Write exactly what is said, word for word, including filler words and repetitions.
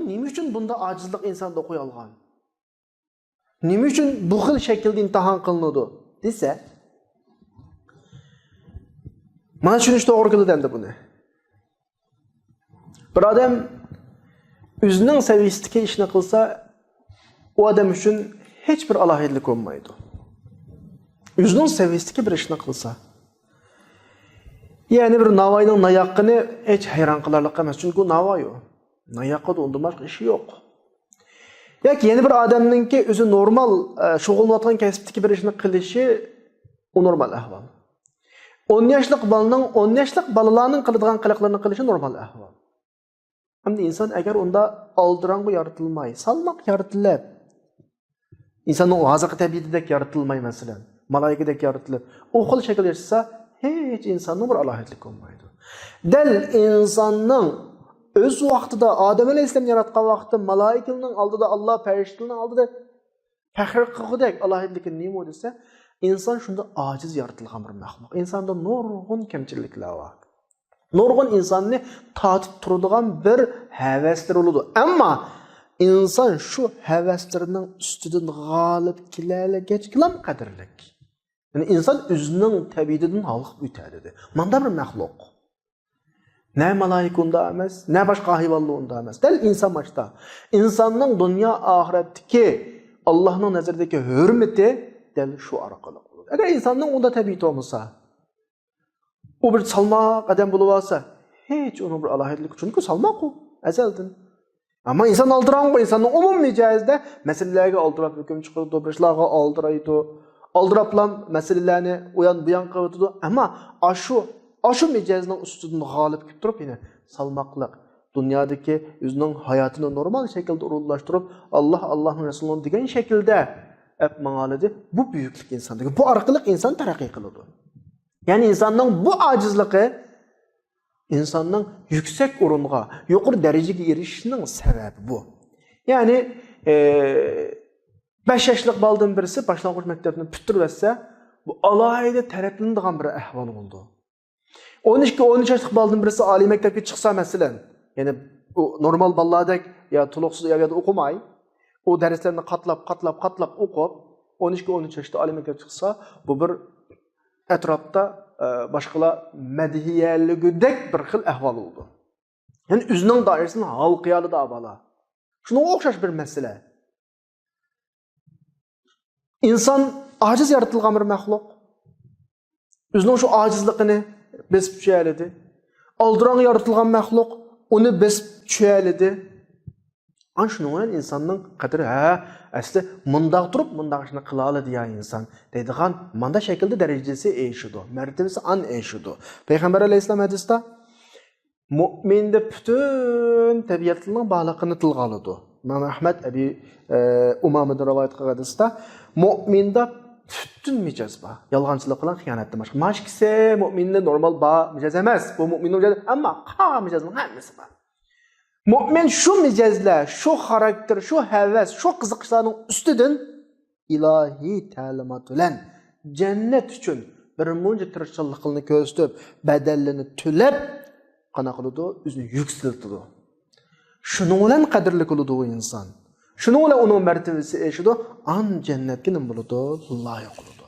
نېمە ئۈچۈن بۇنداق ئاجىزلىق ئىنساندا قويۇلغان؟ نېمە ئۈچۈن بۇ خىل شەكىلدە ئىمتىھان قىلىنىدۇ دېسە، مانا چۈشىنىش توغرا كېلىدۇ ئەمدى بۇنى. بىر ئادەم ئۆزىنىڭ سەۋىيىسىدىكى ئىشنى قىلسا، ئۇ ئادەم ئۈچۈن ھېچ بىر ئالاھىدىلىك بولمايدۇ. ئۆزىنىڭ سەۋىيىسىدىكى بىر ئىشنى قىلسا، يەنى بىر ناۋاينىڭ ناياققىنى ھېچ ھەيران قالارلىق ئەمەس، چۈنكى ئۇ ناۋاي ئۇ. ناياققىدا ئۇندىن باشقا ئىشى يوق. ياكى يەنە بىر ئادەمنىڭكى ئۆزى نورمال، ئە، شۇغۇللىنىۋاتقان كەسىپتىكى بىر ئىشنى قىلىشى، ئۇ نورمال ئەھۋال. ئون ياشلىق بالىنىڭ، ئون ياشلىق بالىلارنىڭ قىلىدىغان قىلىقلىرىنى قىلىشى نورمال ئەھۋال. ئەمدى ئىنسان ئەگەر ئۇندا ئالدىراڭغۇ يارىتىلماي، سالماق يارىتىلىپ، ئىنساننىڭ ھازىرقى تەبىئىتىدەك يارىتىلماي، مەسىلەن، مالايىكىدەك يارىتىلىپ، ئۇ خىل شەكىل ياشىسا، ھېچ ئىنساننىڭ بىر ئالاھىدىلىكى بولمايدۇ. دەل ئىنساننىڭ ئۆز ۋاقتىدا، ئادەم ئەلەيھىسسالامنى ياراتقان ۋاقتىدا مالايىكىلەرنىڭ ئالدىدا، ئاللا پەرىشتىلەرنىڭ ئالدىدا پەخىر قىلغۇدەك ئالاھىدىلىكى نېمە دېسە، ئىنسان شۇنداق ئاجىز يارىتىلغان بىر مەخلۇق. ئىنساندا نۇرغۇن كەمچىلىكلەر بار. نۇرغۇن ئىنساننى تارتىپ تۇرىدىغان بىر ھەۋەسلىرى بولىدۇ. ئەمما ئىنسان شۇ ھەۋەسلىرىنىڭ ئۈستىدىن غالىب كېلەلىگەچكىلا قەدىرلىك. يەنى ئىنسان ئۆزىنىڭ تەبىئىتىدىن ھالقىپ ئۆتەلىدى. ماندا بىر مەخلۇق. نە مالايىكە ئۇنداق ئەمەس، نە باشقا ھايۋانلار ئۇنداق ئەمەس. دەل ئىنسان ماشتا. ئىنساننىڭ دۇنيا ئاخىرەتتىكى، ئاللانىڭ نەزىرىدىكى ھۆرمىتى دەل شۇ ئارقىلىق بولىدۇ. ئەگەر ئىنساننىڭ ئۇنداق تەبىئىتى بولمىسا، ئۇ بىر سالماق ئادەم بولۇۋالسا، ھېچ ئۇنىڭ بىر ئالاھىدىلىكى، چۈنكى سالماق ئۇ ئەزەلدىن. ئەمما ئىنسان ئالدىراڭغۇ، ئىنساننىڭ ئومۇمىي جەھەتتە مەسىلىلەرگە ئالدىراپ ھۆكۈم چىقىرىدۇ، بىر ئىشلارغا ئالدىرايدۇ، ئالدىراپلا مەسىلىلەرنى ئۇيان بۇيان قىلىۋېتىدۇ. ئەمما ئاشۇ، ئاشۇ مىجەزنىڭ ئۈستىدىن غالىب كېلىپ تۇرۇپ، يەنە سالماقلىق، دۇنيادىكى ئۆزىنىڭ ھاياتىنى نورمال شەكىلدە ئورۇنلاشتۇرۇپ، ئاللا، ئاللانىڭ رەسۇلىنىڭ دېگەن شەكىلدە ئەپ ماڭالىدى. بۇ بۈيۈكلۈك ئىنساندىكى. بۇ ئارقىلىق ئىنسان تەرەققىي قىلىدۇ. يەنى ئىنساننىڭ بۇ ئاجىزلىقى ئىنساننىڭ يۈكسەك ئورۇنغا، يۇقىرى دەرىجىگە ئېرىشىشىنىڭ سەۋەبى بۇ. يەنى، ئى، بەش ياشلىق بالىدىن بىرسى باشلانغۇچ مەكتەپنى پۈتتۈرۈۋەتسە، بۇ ئالاھىدە تەرەپلىنىدىغان بىر ئەھۋال بولىدۇ. ئون ئىككى، ئون ئۈچ ياشلىق بالىدىن بىرسى ئالىي مەكتەپكە چىقسا، مەسىلەن، يەنى ئۇ نورمال بالىلاردەك يا تولۇقسىز يەردە ئوقۇماي، ئۇ دەرسلەرنى قاتلاپ، قاتلاپ، قاتلاپ ئوقۇپ، ئون ئىككى، ئون ئۈچ ياشتا ئالىي مەكتەپكە چىقسا، بۇ بىر ئەتراپتا، ئە، باشقىلار مەدھىيەلىگۈدەك بىر خىل ئەھۋال بولىدۇ. يەنى ئۆزىنىڭ دائىرىسىدىن ھالقىيالىدۇ ئاۋالا. شۇنىڭغا ئوخشاش بىر مەسىلە. ئىنسان ئاجىز يارىتىلغان بىر مەخلۇق. ئۆزىنىڭ شۇ ئاجىزلىقىنى بېسىپ چۈشەلىدى. ئالدىراڭغا يارىتىلغان مەخلۇق ئۇنى بېسىپ چۈشەلىدى. ئان شۇنىڭ بىلەن ئىنساننىڭ قەدرى، ھە، ئەسلى مۇنداق تۇرۇپ مۇنداق ئىشنى قىلالىدى يا ئىنسان دەيدىغان ماندا شەكىلدە دەرىجىسى ئېشىدۇ، مەرتىۋىسى ئان ئېشىدۇ. پەيغەمبەر ئەلەيھىسسالام ھەدىستە مۆمىندە پۈتۈن تەبىئەتلەرنىڭ بارلىقىنى تىلغا ئالىدۇ. ئىمام ئەھمەد ئەبى، ئە، ئۇمامىدىن رىۋايەت قىلغان ھەدىستە مۆمىندە پۈتۈن مىجەز بار. يالغانچىلىق بىلەن خىيانەتتىن باشقا. مانا ئىككىسى مۆمىننىڭ نورمال بار مىجەز ئەمەس. بۇ مۆمىننىڭ مىجەزى، ئەمما قالغان مىجەزنىڭ ھەممىسى بار. مۆمىن شۇ مىجەزلەر، شۇ خاراكتېر، شۇ ھەۋەس، شۇ قىزىقىشلارنىڭ ئۈستىدىن ئىلاھىي تەلىمات بىلەن جەننەت ئۈچۈن بىر مۇنچە تىرىشچانلىقلىرىنى كۆرسىتىپ، بەدەللىرىنى تۆلەپ، قانداق قىلىدۇ؟ ئۆزىنى يۈكسىلىتىدۇ. شۇنىڭ بىلەن قەدىرلىك بولىدۇ ئۇ ئىنسان. شۇنىڭ بىلەن ئۇنىڭ مەرتىۋىسى ئېشىدۇ. ئان جەننەتكە نېمە بولىدۇ؟ لايىق بولىدۇ.